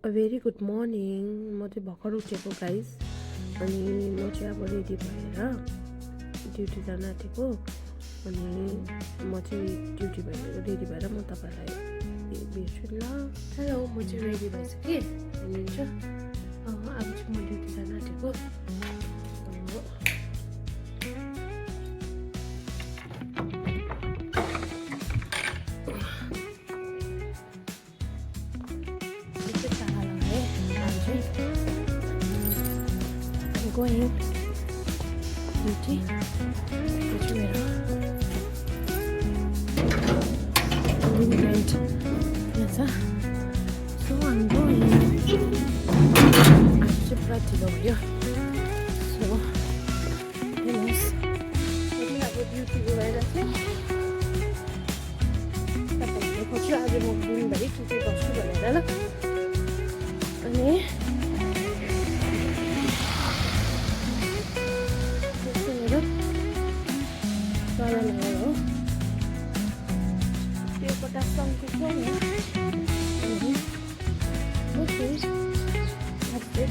Very good morning. म चाहिँ भर्खर उठेको गाइस। अनि म चाहिँ अब रेडी भएर ड्युटी जान आँटेको। अनि म चाहिँ ड्युटी भएर रेडी भएर म तपाईँलाई भेट्छु ल। हेलो, म चाहिँ रेडी भइसकेँ। अनि अब चाहिँ म ड्युटी जान आँटेको। Going duty, which we are doing great. Yes, sir. So I'm going. I'm just right to go here. So, yes. I have a duty to wear. That's it. Because I have a doing very to go to the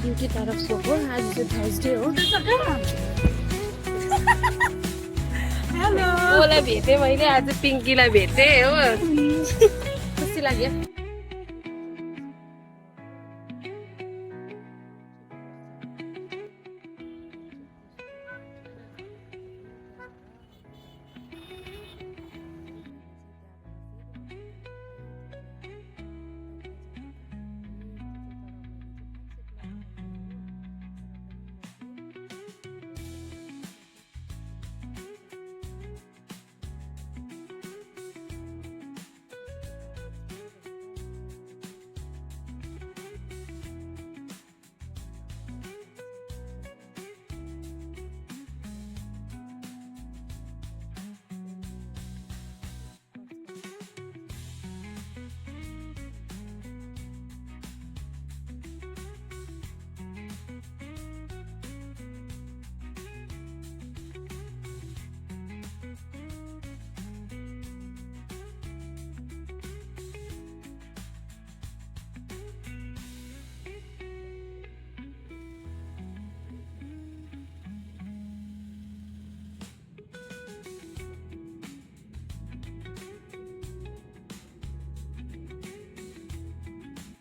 duty तरफको हो। आज चाहिँ Thursday हो। Hello, मलाई भेटेँ मैले। आज पिङ्कीलाई भेटेँ हो। खुसी लाग्यो।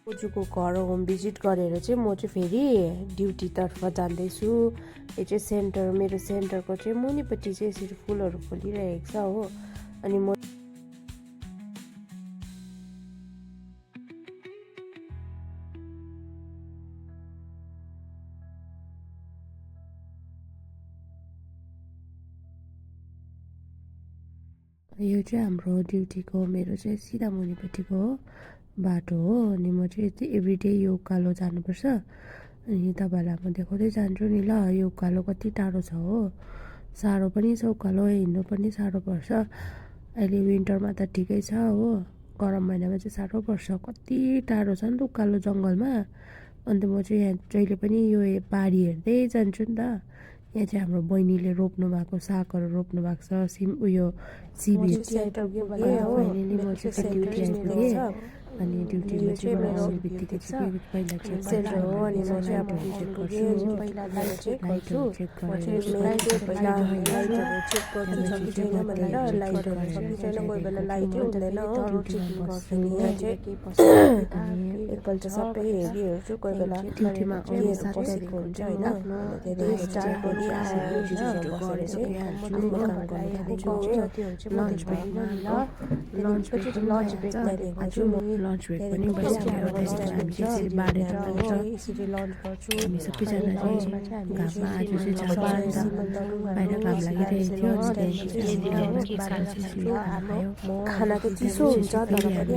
बोजूको घर होम भिजिट गरेर चाहिँ म चाहिँ फेरि ड्युटीतर्फ जाँदैछु। यो चाहिँ सेन्टर, मेरो सेन्टरको चाहिँ मुनिपट्टि चाहिँ यसरी फुलहरू फुलिरहेको छ हो। अनि म यो चाहिँ हाम्रो ड्युटीको मेरो चाहिँ सिधा मुनिपट्टिको बाटो हो। अनि म चाहिँ एभ्रिडे यो उकालो जानुपर्छ। अनि तपाईँहरूलाई म देखाउँदै जान्छु नि ल। यो उकालो कति टाढो छ हो। साह्रो पनि छ उकालो, हिँड्नु पनि साह्रो पर्छ। अहिले विन्टरमा त ठिकै छ हो, गरम महिनामा चाहिँ साह्रो पर्छ। कति टाढो छ नि त उकालो जङ्गलमा। अन्त म चाहिँ यहाँ जहिले पनि यो बारी हेर्दै जान्छु नि त। यहाँ चाहिँ हाम्रो बहिनीले रोप्नु भएको सागहरू रोप्नु भएको छ। उयो सिबी फाइनली म चाहिँ ड्युटी आइपुगेँ। अनि ड्युटीमा चाहिँ आउने बित्तिकै चाहिँ पहिला चेक सेन्टर हो। अनि म चाहिँ अब चेक गर्छु, पहिला लाइट चेक गर्छु। लाइटहरू चेक गर्छु छ कि छैन भनेर। लाइटहरू छ कि छैन, कोही बेला लाइटै हुँदैन हो। चेकिङ गर्छु नि यहाँ चाहिँ एकपल्ट सबै हेरिहेर्छु। कोही बेला ड्युटीमा केहरू बसेको हुन्छ होइन, धेरै स्टार्ट गरी आएर बसेर चाहिँ काम गर्नु थाल्छु। लन्च ब्रेकमा लन्च ब्रेकलाई दिएको छु म। लन्च ब्रेक पनि भइसक्यो। हामी चाहिँ बारेर जान्छ। हामी सबैजना चाहिँ घाममा आज चाहिँ बाहिर घाम लागिरहेको थियो। खानाको चिसो हुन्छ तर पनि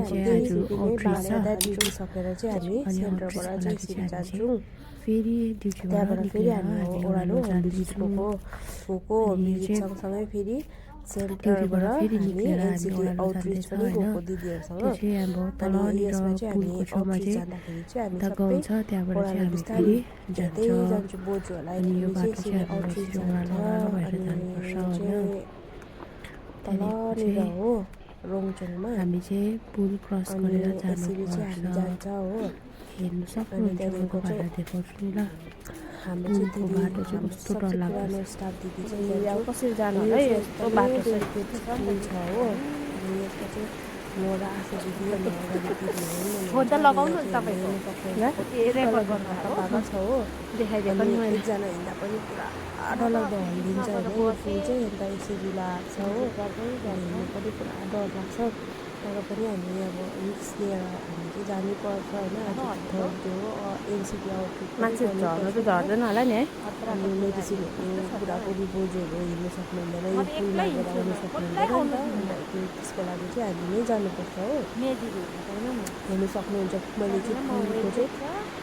ड्युटी सकेर चाहिँ हामी सेन्टरबाट चाहिँ यसरी जान्छौँ। फेरि त्यहाँबाट फेरि हामी ओह्रालो भिजिट गएको भिजिट सँगसँगै फेरि सेन्टरबाट हामी एनसिटी आउटरिच पनि गएको दिदीहरूसँग। अनि यसमा चाहिँ हामी आउटरिच जाँदाखेरि चाहिँ हामी सबै ओह्रालो बिस्तारै जान्छु बोजूहरूलाई। अनि यो बाटो चाहिँ आउटरिच जान्छ। अनि चाहिँ तलनिर हो रोङचोङमा हामी चाहिँ पुल क्रस गरेर जानुपर्छ। हामी जान्छ हो। हेर्नु सक्नुहुन्छ म तपाईँलाई देखाउँछु नि ल उनको बाटो चाहिँ कस्तो डरलाग्दो छ अब कसरी जानु होला है यस्तो बाटो छ हो यसको चाहिँ म र आफू दिदी फोन त लगाउनु तपाईँको रेकर्ड गर्नु भएको छ हो देखाइदिएको नि मैले एकजना हिँड्दा पनि पुरा डरलाग्दो हल्लिन्छ होइन यो फुल चाहिँ अन्त यसरी लाग्छ हो हिँड्नु पनि पुरा डर लाग्छ तर पनि हामी अब रिक्स लिएर हामी चाहिँ जानैपर्छ होइन त्यो एनसिटी आउटफिट मान्छे झर्नु त झर्दैन होला नि है अनि मेडिसिनहरू बुढाबुढी बोजूहरू हिँड्नु सक्नुहुँदैन यो फुल लागेर आउनु सक्नुहुँदैन नि त अन्त त्यसको लागि चाहिँ हामी नै जानुपर्छ हो हेर्नु सक्नुहुन्छ मैले चाहिँ फुलको चाहिँ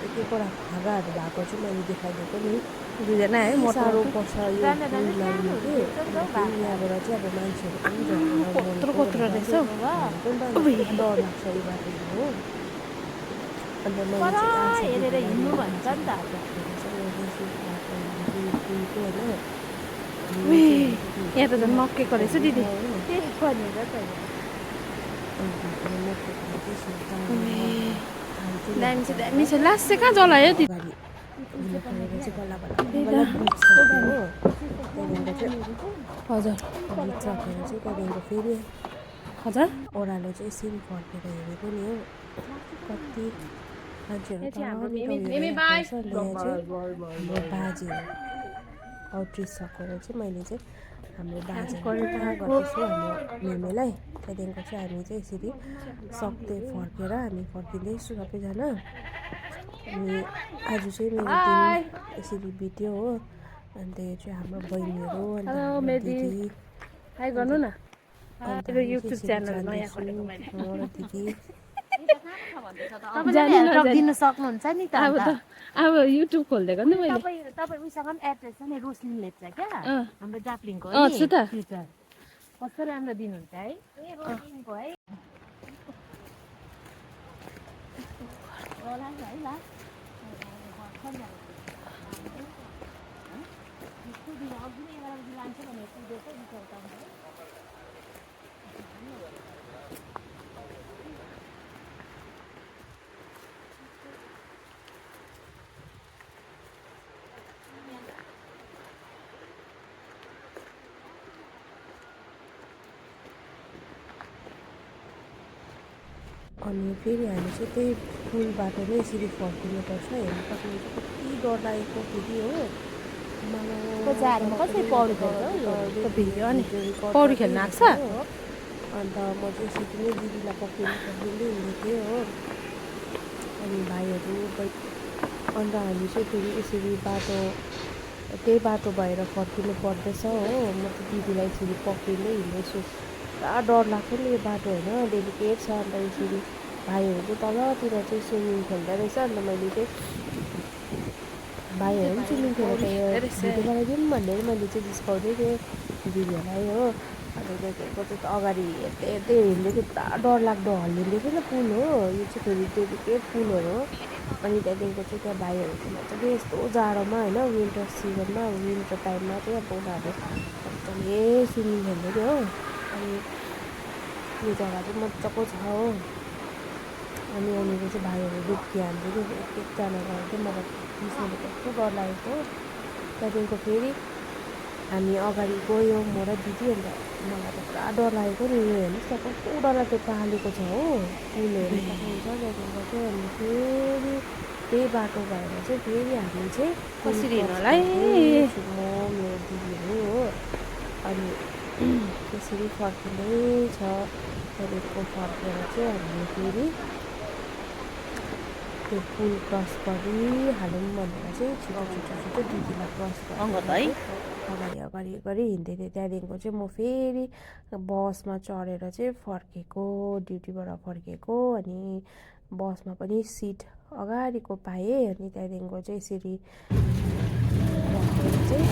एक एकवटा धागाहरू भएको चाहिँ मैले देखाइदिएको नि दुईजना है म साह्रो पर्छ यो फुल लाउनु कि यहाँबाट चाहिँ अब मान्छेहरू पनि कत्रो रहेछ हौ डर लाग्छ यो बाटो हो अन्त मैले हेरेर हिँड्नु भन्छ नि त यहाँ त झन् मक्केको रहेछ दिदी त्यही भनेर त दामी छ लास्ट चाहिँ कहाँ जलायो दिदी हजुर त्यहाँदेखिको फेरि हजुर ओह्रालो चाहिँ एकछिन फर्केर हेरेको नि हो कति मान्छेहरू बाजे आउटरिच सकेर चाहिँ मैले चाहिँ हाम्रो बाजेको गर्दैछु हाम्रो मेमेलाई त्यहाँदेखिको चाहिँ हामी चाहिँ यसरी सक्दै फर्केर हामी फर्किँदैछु सबैजना अनि आज चाहिँ मेरो दिन यसरी बित्यो हो अन्त यो चाहिँ हाम्रो बहिनीहरू अन्त दिदी हाई गर्नु न अन्त युट्युब च्यानल नयाँ खोलेको मैले दिदी तपाईँले हेल्प दिन सक्नुहुन्छ नि त अब युट्युब खोलिदिएको नि मैले तपाईँ उसँग पनि एड्रेस छ नि रोशनी लेप्चा क्या हाम्रो जाप्लिङको छु त फ्युचर कस्तो राम्रो दिनुहुन्छ है रोशनीको है अनि फेरि हामी चाहिँ त्यही पुलबाट नै यसरी फर्किनुपर्छ हेर्नु सक्नुहुन्छ कति डर लागेको फेरि हो पौडी खेल्न आएको छ अन्त म चाहिँ यसरी नै दिदीलाई पक्रिँदै हिँडेको थिएँ हो अनि भाइहरू अन्त हामी चाहिँ फेरि यसरी बाटो त्यही बाटो भएर फर्किनु पर्दैछ हो म चाहिँ दिदीलाई यसरी पक्रिँदै हिँड्दैछु पुरा डर लाग्छ नि यो बाटो होइन डेलिकेट छ अन्त यसरी भाइहरू चाहिँ तलतिर चाहिँ स्विमिङ खेल्दै रहेछ अन्त मैले चाहिँ भाइहरू पनि स्विमिङ खेलेर भिडियो बनाइदिउँ भनेर मैले चाहिँ जिस्काउँदै थिएँ दिदीहरूलाई हो अन्त त्यहाँदेखिको चाहिँ अगाडि हेर्दै हेर्दै हिँड्दै थियो पुरा डरलाग्दो हल्लिँदै थियो नि पुल हो यो चाहिँ फेरि डेलिकेट पुलहरू हो अनि त्यहाँदेखिको चाहिँ त्यहाँ भाइहरू चाहिँ मजाले यस्तो जाडोमा होइन विन्टर सिजनमा विन्टर टाइममा चाहिँ अब उनीहरू मजाले स्विमिङ खेल्दै थियो हो अनि यो जग्गा चाहिँ मजाको छ हो अनि यहाँनिर चाहिँ भाइहरू डुब्की हान्दै थियो एकजना गएर चाहिँ मलाई बिर्सेर कस्तो डर लागेको त्यहाँदेखिको फेरि हामी अगाडि गयौँ म र दिदी अन्त मलाई त पुरा डर लागेको नि यो हेर्नुहोस् न कस्तो डरलाग्दो पालेको छ हो पुल हेर्नु सक्नुहुन्छ त्यहाँदेखिको चाहिँ अनि फेरि त्यही बाटो भएर चाहिँ फेरि हामी चाहिँ कसरी हिँड्नु होला है म मेरो दिदीहरू हो अनि त्यसरी फर्किँदै छ त्यहाँदेखिको फर्केर चाहिँ हामीले फेरि त्यो पुल क्रस गरिहालौँ भनेर चाहिँ छिटो दिदीलाई क्रस है अगाडि हिँड्दै थिएँ त्यहाँदेखिको चाहिँ म फेरि बसमा चढेर चाहिँ फर्केको ड्युटीबाट फर्केको अनि बसमा पनि सिट अगाडिको पाएँ अनि त्यहाँदेखिको चाहिँ यसरी फर्केर चाहिँ